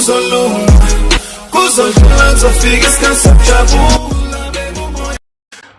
Kuzolunga, kuzodlula, kuzofika isikhathi sokujabula.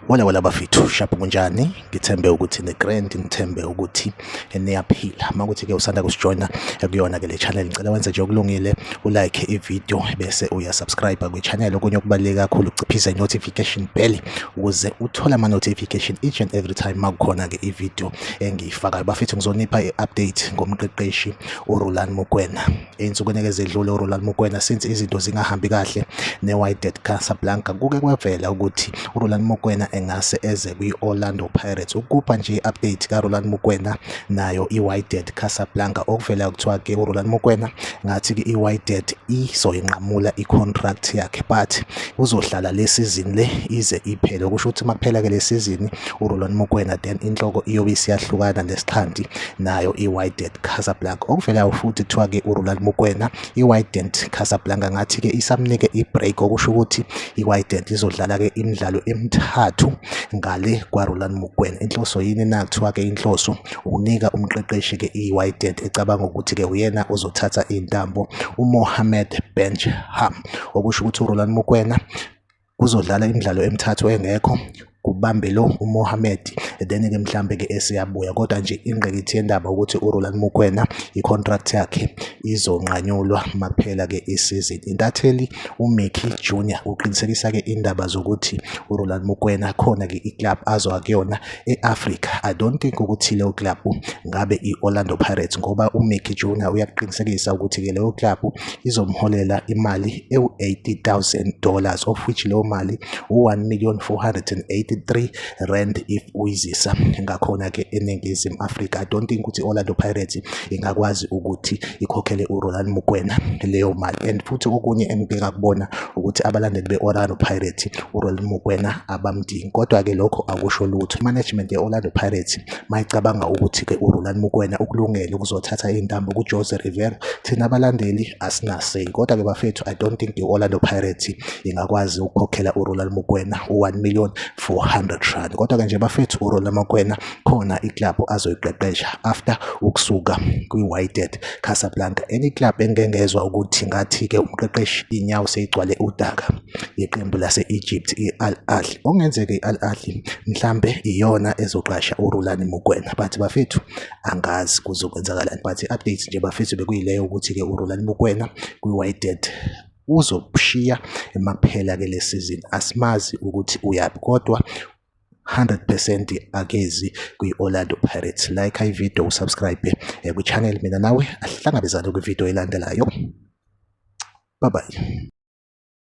Wala wala bafethu, sharp, kunjani? Ngithembe ukuthi ne-grand, ngithembe ukuthi niyaphila. Makuthi-ke usanda kusijoyina kuyona-ke le channel, ngicela wenze nje okulungile, ulike i-video bese uyasubscribe kwi-channel. Okunye okubaluleke kakhulu, uciphise i-notification bell ukuze uthole ama-notification each and every time makukhona-ke i-video engiyifakayo. Bafethu, ngizonipha i-update ngomqeqeshi uRulani Mokwena. Ey'nsukwini ezedlule uRulani Mokwena, since izinto zingahambi kahle ne-Wydad Casablanca, kuke kwavela ukuthi uRulani Mokwena engase eze kwi-Orlando Pirates. Ukupha nje i-update kaRulani Mokwena nayo i-Wydad Casablanca, okuvela kuthiwa-ke uRulani Mokwena ngathi-ke i-Wydad izoyinqamula i-contract yakhe, but uzohlala le season le ize iphele. Okusho ukuthi makuphela-ke le season uRulani Mokwena, then inhloko iyobe isiyahlukana nesixhanti nayo i-Wydad Casablanca. Okuvelayo futhi kuthiwa-ke uRulani Mokwena, i-Wydad Casablanca ngathi-ke isamnike i-break, okusho ukuthi i-Wydad izodlala-ke imidlalo emithathu ngale kwaRulani Mokwena. Inhloso yini na? Kuthiwa-ke inhloso ukunika umqeqeshi-ke i-Wydad ecabanga ukuthi-ke uyena ozothatha iy'ntambo, uMohamed Benham. Okusho ukuthi uRulani Mokwena kuzodlala imidlalo emithathu engekho, kubambe lo uMohamed, then-ke mhlambe-ke esiyabuya. Kodwa nje ingqikithi yendaba ukuthi uRulani Mokwena i-contract yakhe izonqanyulwa makuphela-ke isizini. Intatheli uMickey Junior uqinisekisa-ke indaba zokuthi uRulani Mokwena khona-ke i-club azoya kuyona e-Africa. I don't think ukuthi leyo club ngabe i-Orlando Pirates, ngoba uMickey Junior uyakuqinisekisa ukuthi-ke leyo club izomholela imali ewu-$80,000, of which leyo mali u-1 million 483 rand if uyizisa ngakhona-ke eNingizimu Afrika. I don't think ukuthi i-Orlando Pirates ingakwazi ukuthi ikhokhele uRulani Mokwena leyo mali. And futhi okunye engike ngakubona ukuthi abalandeli be-Orlando Pirates uRulani Mokwena abamdingi, kodwa-ke lokho akusho lutho. I-management ye-Orlando Pirates mayicabanga ukuthi-ke uRulani Mokwena ukulungele ukuzothatha iy'ntambo kuJose Rivero, thina abalandeli asinasay. Kodwa-ke bafethu, I don't think i-Orlando Pirates ingakwazi ukukhokhela uRulani Mokwena u-1 million 400 rand. Kodwa-ke nje bafethu, uRulani Mokwena khona i-club azoyiqeqesha after ukusuka kwi-Wydad Casablanca. Enye i-club engike ngezwa ukuthi ngathi-ke umqeqeshi inyawo seyigcwale udaka, iqembu lase-Egypt i-Al Ahly. Okungenzeka i-Al Ahly mhlambe iyona ezoqasha uRulani Mokwena, but bafethu, angazi kuzokwenzakalani. But i-update nje bafethu bekuyileyo ukuthi-ke uRulani Mokwena kwi-Wydad uzoshiya emakuphela-ke le season. Asimazi ukuthi uyaphi, kodwa 100% akezi kwi-Orlando Pirates. Like i-video, usubscribe kwi-channel. Mina nawe ahlangabezane kwi-video elandelayo. Bye bye.